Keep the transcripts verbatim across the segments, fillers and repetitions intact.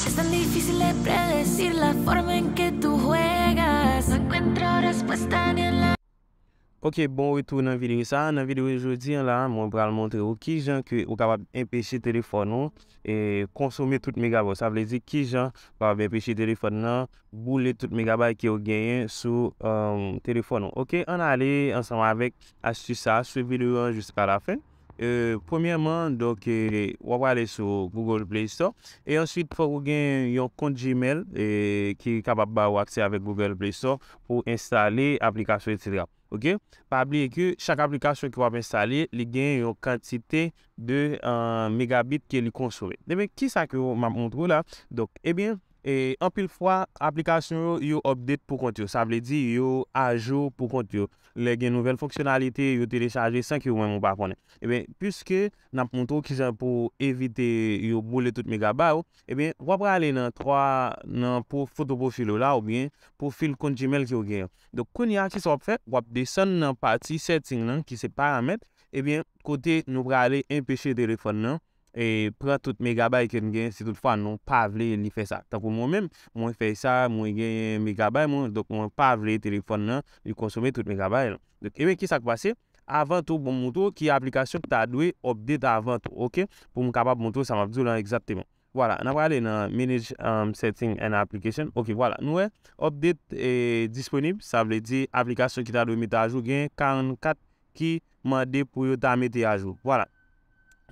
Es tan difícil de predecir la forma en que tú juegas. No encuentro respuesta ni en la Ok, bon retou nan videyo sa. Nan videyo jodi an la, mwen pral montre w kijan ke ou kapab enpeche telefòn ou e konsome tout megabyte. Sa vle di kijan ou kapab enpeche telefòn nan boule tout megabyte ke ou genyen sou um, telefòn ou. Ok, ann ale ansanm avèk astis sa, swiv videyo an jiska la fen. E, premyèman, donk, e, w ap ale sou Google Play Store. E answit, fòk ou gen yon kont Gmail e, ki kapab ba ou aksè avèk Google Play Store pou enstale aplikasyon, etsetera. Ok? Pa bliye ke chak aplikasyon ke w ap enstale, li gen yon kantite de uh, megabit ke li konsome. Ebyen, kisa ke m ap montre w la? Donk, ebyen, e anpil fwa, aplikasyon yo, yo update pou kont yo. Sa vle di, yo ajou pou kont yo. Lè gen nouvèl fonksyonalite, yo telechaje san ke ou menm ou pa konnen. Ebyen, piske n ap montre w kijan pou evite yo boule tout megabyte ou, ebyen, w ap prale nan twa, nan foto pwofil ou la, oubyen pwofil kont Gmail ke w genyen. Donk, kounye a, kisa w ap fè? W ap desann nan pati setting nan, ki se paramèt, ebyen, kote nou prale enpeche telefòn nan e pran tout megabyte ke n gen si toutfwa nou pa vle li fè sa. Tankou mwen menm, mwen fè sa, mwen gen megabyte mwen, donk mwen pa vle telefòn nan li konsome tout megabyte lan. Donk, ebyen, kisa k pase? Avan tou, bon, montre w ki aplikasyon ki ta dwe update avan tou, ok? Pou m kapab montre w sa m ap di w lan egzakteman. Vwala, n ap prale nan Manage um, Setting and Application. Ok, vwala. Nou wè, update e disponib, sa vle di aplikasyon ki ta dwe mete ajou gen karannkat ki mande pou yo ta mete ajou. Vwala.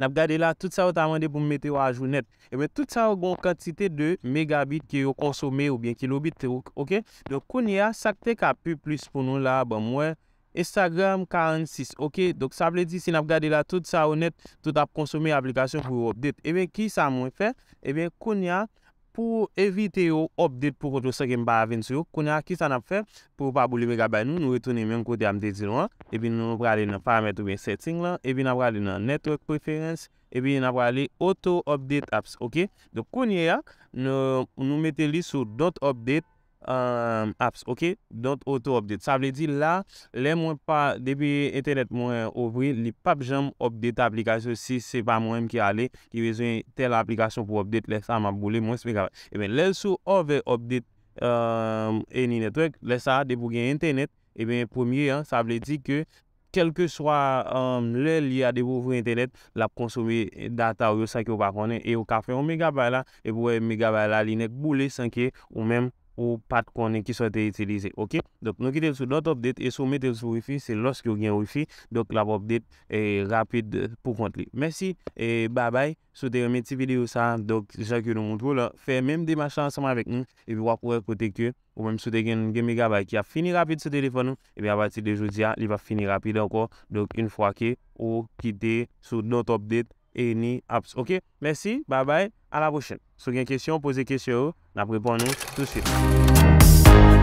N ap gade la, tout sa yo ta mande pou m mete yo ajou nèt. Ebyen, tout sa yo gen yon kantite de megabit ke yo konsome oubyen kilobit, ok? Donk, kounye a, sa k te ka pi plis pou nou la, ban m wè, Instagram karannsis, ok? Donk, sa vle di, si n ap gade la, tout sa yo nèt, tout ap konsome aplikasyon pou yo update. Ebyen, kisa mwen fè? Ebyen, kounye a, pou evite yo update pou kont yo san ke m pa vin sou yo, kounye a, kisa n ap fè pou yo pa boule megabyte nou? Nou retounen menm kote a m te di nou an, epi nou prale nan paramèt oubyen setting lan, epi n ap prale nan network preference, epi n ap prale auto update apps, ok? Donk, kounye a, nou, nou mete li sou don't update um, apps, ok? Don't auto update. Sa vle di la, lè mwen pa, depi entènèt mwen ouvri, li p ap janm update aplikasyon si se pa mwen menm ki ale, ki bezwen tèl aplikasyon pou update, lè sa m ap boule mwens megabyte. Ebyen, lè l sou over update um, any network, lè sa, depi w gen entènèt, ebyen, premye an, sa vle di ke kèlkeswa um, lè li a depi w ouvri entènèt, l ap konsome data w yo san ke w pa konnen e w ka fè yon megabyte la epi w wè megabyte la li nèk boule san ke ou menm ou pa t konnen kisa w te itilize, ok? Donk, nou kite l sou don't update e si w mete l sou wifi, se lòske w gen wifi, donk l ap update e, rapid pou kont li. Mèsi e babay. Si w te renmen ti videyo sa, donk, jan ke nou montre w la, fè menm demach la ansanm avèk nou, epi w ap wè kote ke ou menm si w te gen, gen megabyte ki ap fini rapid sou telefòn ou, epi apati de jodi a, li p ap fini rapid ankò. Donk, yon fwa ke ou kite sou don't update any apps. Ok? Mèsi, babay, a la pwochèn. Si w gen kesyon, poze kesyon yo, n ap reponn ou tousuit.